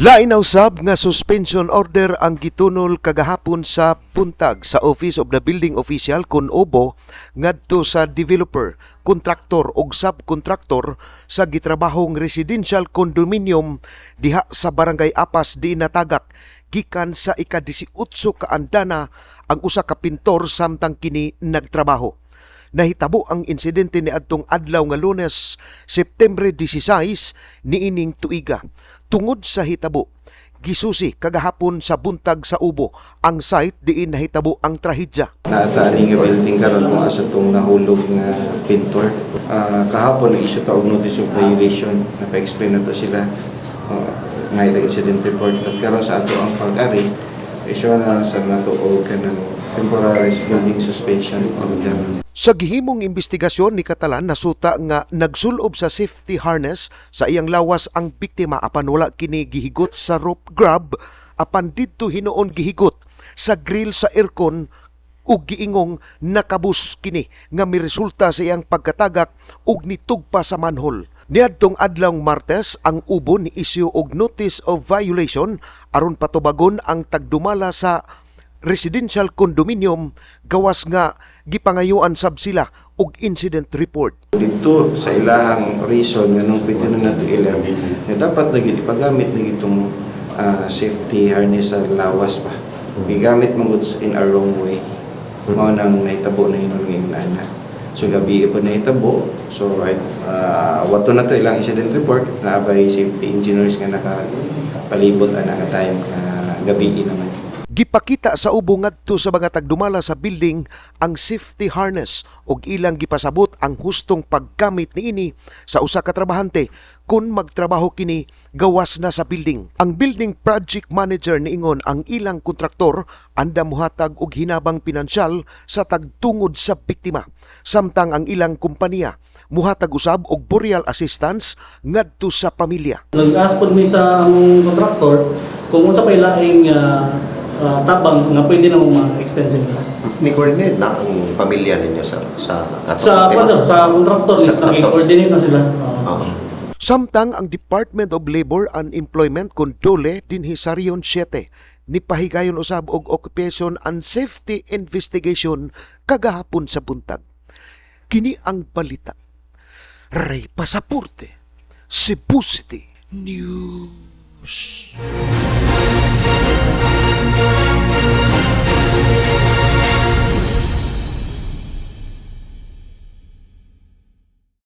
Lain na usab nga suspension order ang gitunol kagahapon sa buntag sa Office of the Building Official kon OBO ngadto sa developer, kontraktor ug subkontraktor sa gitrabahong residential condominium diha sa Barangay Apas, diin natagak gikan sa ika-18 ka andana ang usa ka pintor samtang kini nagtrabaho. Nahitabo ang insidente niadtong adlaw nga Lunes, Septembre 16 niining tuiga. Tungod sa hitabo, gisusi kagahapon sa buntag sa UBO ang site diin nahitabo ang trahedya. Naa ta ani nga building karon kung asa tong nahulog nga pintor. Kahapon nag-issue ta og notice of violation, napa-explain na to sila nga itong incident report. At karon sa ato ang pag-ari, issue na sa nato og kanang temporary building suspension order. Sa gihimong investigasyon ni Catalan, nasuta nga nagsulob sa safety harness sa iyang lawas ang biktima, apan wala kini gihigot sa rope grab, apan didto hinuon gihigot sa grill sa aircon ug giingong nakabus kini nga miresulta sa iyang pagkatagak ug nitugpa sa manhole. Niadtong adlawng Martes, ang UBO ni issue og notice of violation aron patubagon ang tagdumala sa residential condominium, gawas nga gipangayuan sab sila og incident report. Dito sa ilahang reason nga nung pwede na nato ilan nga dapat na gyud ipagamit na itong safety harness sa lawas pa. Gigamit man gud in a wrong way. Mao nang nahitabo na hinuon ngayon ana. So gabi pa nahitabo. So right, wato na to ilang incident report na by safety engineers nga nakapalibot ana nga time nga gabi naman. Gipakita sa UBO ngadto sa mga tagdumala sa building ang safety harness ug ilang gipasabot ang hustong paggamit niini sa usa ka trabahante kung magtrabaho kini gawas na sa building. Ang building project manager niingon ang ilang kontraktor andam muhatag og hinabang pinansyal sa tagtungod sa biktima, samtang ang ilang kompanya muhatag usab og burial assistance ngadto sa pamilya. Nag-ask pod mi sa among contractor kung unsa pa laing nga tabang nga pwede na ma-extend sila. Ni-coordinate na ang pamilya ninyo sa atong Sa tema? kwan, sir, sa contractor is Sa contractor. naki-coordinate na sila. Oo. Oo. Samtang ang Department of Labor and Employment kon DOLE dinhi sa Region 7 nipahigayon usab og occupation and safety investigation kagahapon sa buntag. Kini ang balita. Ray Pasaporte, Cebu City News.